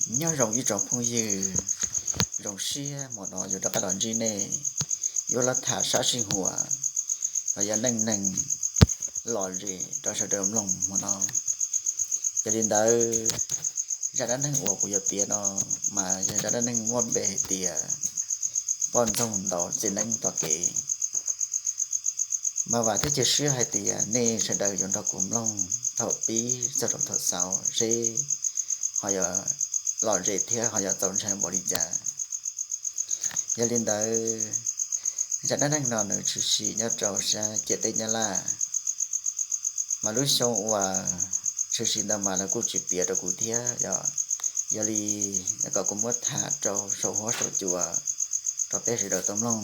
Nyob zoo ib tsoom phooj ywg, zoo siab hmo no yuav rov qab los ntsib nej, yuav los tham sab sij huam los yog neej neeg lom zem rau sawv daws mloog hmo no. Yog li ntawd, zaj dab neeg uas kuv yuav piav no mas yog zaj dab neeg muaj npe hais tias poj ntxoog ntaus txiv neeb tom kev. Mas vam thiab cia siab hais tias nej sawv daws yuav nrog kuv mloog thaum pib txog rau thaum xaus seb ho yuav lom zem thiab ho yuav txaus ntshai npaum li cas. Yog li ntawd, zaj dab neeg no nws tshwm sim nyob rau sab ciam teb Nyab Laj, mas lub xyoo uas tshwm sim ntawd mas lawv kuj tsis piav rau kuv thiab yom. Yog li, kom kuv muab tham rau saum huab saum cua rau peb sawv daws tau mloog.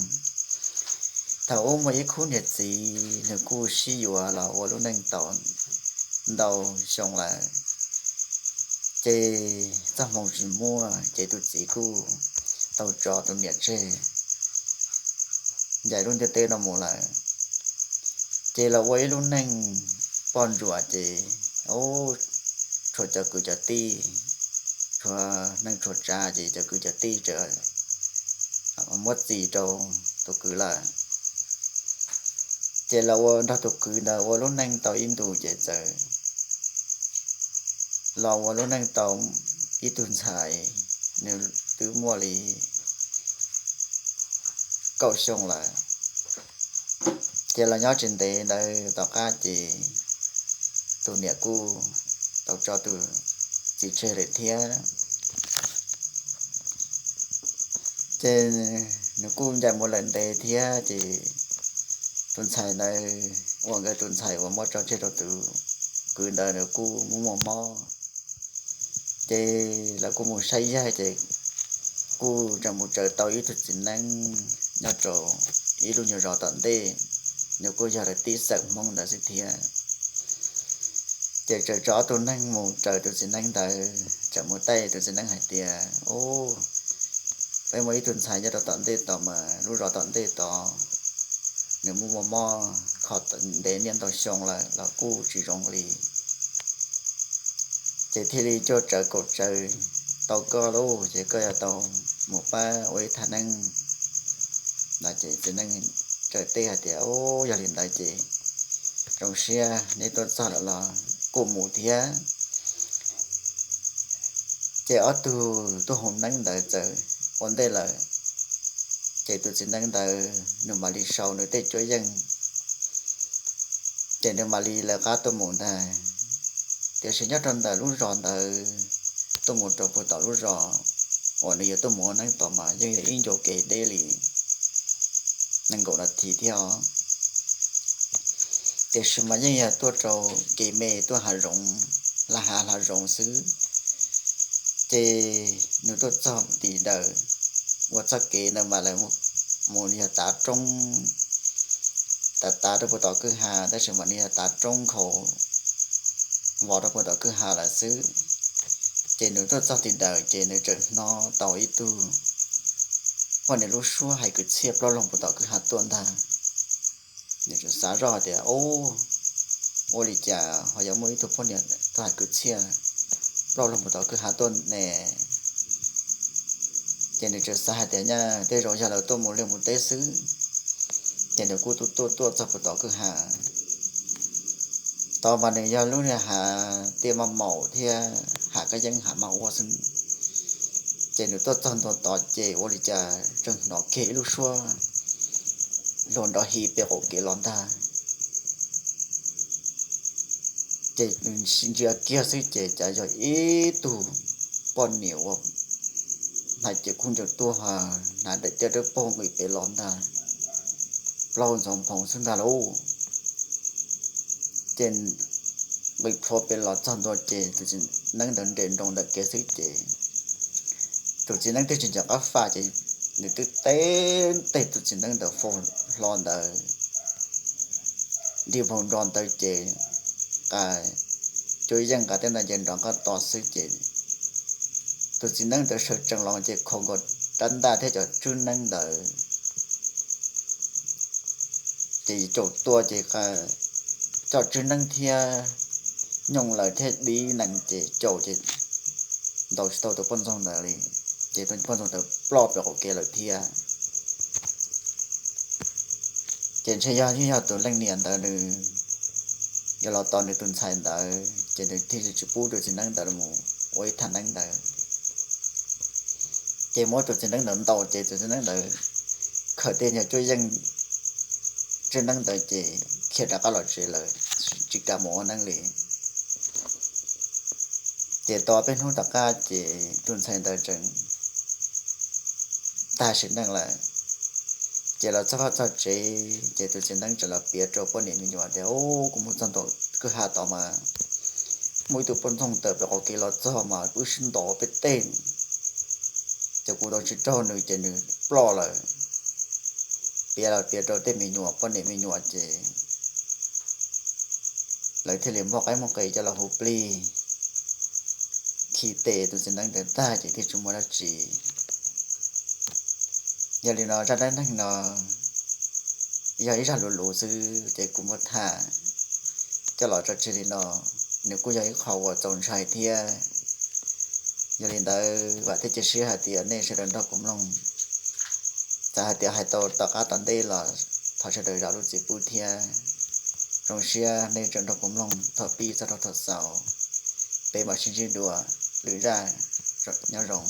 Thaum ub muaj ib khub niam txiv nws kuj sib yuav los ua lub neej tau ntau xyoo lawm, ces txoj hmoo tsis muaj ces tus txiv kuj tau tso tus niam tseg ncaim lub ntiaj teb no mus lawm. Ces los ua ib lub neej poj ntsuam ces, ub, tshuav cov kwv cov tij, tshuav neej tshuav tsav ces cov kwv cov tij txawm muab txis rau tus kwv lawm. Ces los ua nrog tus kwv ntawd ua lub neej tau ib ntus ces txawm los ua lub neej tau ib tug ntxhais, nws twb muaj li kaum xyoo lawm. Ces los nyob tsis ntev ntawd tom qab ces tus niam kuj tau tso tus txiv tseg lawm thiab. Ces nws kuj ncaim mus lawm ntev thiab ces tus ntxhais ntawd, uas nkawd tus ntxhais uas muab tso tseg rau tus kwv ntawd nws kuj muaj muaj mob. Ces lawv kuj mus saib yaig ces kuj tseem mus tsaws tau ib tug txiv neeb nyob rau ib lub nyuag zos tom ntej, nws kuj yog lawv tib xeem Hmoob ntawd xwb thiab. Ces txawm tso ob tug neeg mus raws tus txiv neeb ntawd, txawm mus taij tus txiv neeb hais tias, Ub, peb muaj ib tug ntxhais nyob rau tom ntej tod mas lub zos tom ntej tod, nws muaj muaj mob kho ntev niaj ntau xyoo lawm los kuj tsis zoo li. Ces thiaj li cuaj tsawv kaum tsawv tau koj lauj, ces koj yuav tau mus pab ua ib thaj neeb. No ces txiv neeb txawm teb hais tias, Ub, yog li ntawd ces zoo siab neb tuaj txog lawm los kuj mus thiab. Ces ob tug tuaj haus neeb ntawd txawm ua ntej lawm. Ces tus txiv neeb ntawd nws mam li sau nws tej cuab yeej, ces nws mam li lawv qab tuaj mus ntag. Tiam sis nyob rau ntawm lub zos ntawd tuaj mus rau puag tom lub zos uas nws yuav tuaj mus ua neeb tod mas yeej yog ib ncua kev deb li nees nkaum nas this thiab os. Tiam sis mas yeej yog tuaj rau kev me tuaj hav zoov, hla hav hla zoov xwb. Ces nws tuaj txog tim ntawd, ua txoj kev ntawd mas lawv mus yog tav roob, tav tav rau puag tom kwj ha, tab sis mas nws yog tav roob nkhaus vos rau puag tom kwj ha lawm xwb. Ces nws tuaj txog tim ntawd ces nws tseem hnov tau ib tug poj niam lub suab hais kwv txhiaj plaub loog puag tom kwj ha tuaj ntag. Nws tseem xav zoj hais tias, Ub, ua li cas ho yuav muaj ib tug poj niam tuaj hais kwv txhiaj plaub loog puag tom kwj ha tuaj ne? Ces nws tseem xav hais tias nyaj tej zaum yog lawv tuaj mus liaj mus teb xwb. Ces nws kuj tuaj tuaj tuaj txog puag tom kwj ha. Tod mas nws yog lub niag hav tiaj maj maum thiab hav kab yeeb hav maj ua xwb. Ces nws tuaj txog ntua tod ces ua li cas tseem hnov kiag ib lub suab luag nrov hi pem qaum kev los ntag. Ces nws ntsia kiag xwb ces cas yog ib tug poj niam uas hnav cev khuj ncaws tuag, hnav daim tiaj dawb paug nqis pem los ntag, plaub ntxoov nphoo xwb ntag lauj. Ces nqis plhuav pem los txog ntua ces tus txiv neeb ntawd nres nroo ntawm kev xwb ces tus txiv neeb twb tsis nco qab faj ces nws twb teb tes tus txiv neeb ntawd faus hlo ntawd, nrig nphoo nrov ntawd ces qa, cuab yeej qa tej ntawd ces nrov qab to xwb ces tus txiv neeb ntawd sawv tsees los ces khaus nkaus rab ntaj thiab cov tswb neeb ntawd ces caum tua ces qa, cov tswb neeb thiab nyooj lawm thiab dib nees ces caum ces ntaus tsis tau tus poj ntxoog ntawd li, ces tus poj ntxoog ntawd ploj pem qaum kev lawm thiab. Ces ntshe yog yeej yog tus leej niam ntawd nws yuav los tos nws tus ntxhais ntawd, ces nws thiaj li tsis pub tus txiv neeb ntawd mus ua ib thaj neeb ntawd. Ces muab tus txiv neeb ntawd ntaus, ces tus txiv neeb ntawd khawm tej nyuag cuab yeej tsev neeb ntawd ces khiav rov qab los tsev lawm, tsis kam mus ua neeb li. Ces tau peb hnub tom qab ces tus ntxhais ntawd tseem tag sim neej lawm. Ces los txog vaj txog tsev, ces tus txiv neeb tseem los piav rau poj niam me nyuam tias, Ub, kuv mus txog ntua kwj ha tod mas muaj ib tug poj ntxoog tawm pem qaum kev los txog mas wb sib ntaus peb teg, ces kuv tau tsis raug nws ces nws ploj lawm. Piav los piav rau tej me nyuam, poj niam me nyuam ces lawv thiaj li muab qaib muab qe coj los hu plig khi tes tus txiv neeb ntawd tag ces thiaj tsis muaj dab tsi. Yog li no zaj dab neeg no yog ib zaj luv luv xwb ces kuv muab tham coj los tso tseg li no, nws kuj yog ib qho uas txaus ntshai thiab. Yog li ntawd vam thiab cia siab hais tias nej sawv daws nrog kuv mloog, txawm hais tias hais tau tom qab tom ntej los thov sawv daws zam lub txim pub thiab. Zoo siab nej tseem nrog kuv mloog thaum pib txog rau thaum xaus. Peb mam sib ntsib dua lwm zaj, nyob zoo.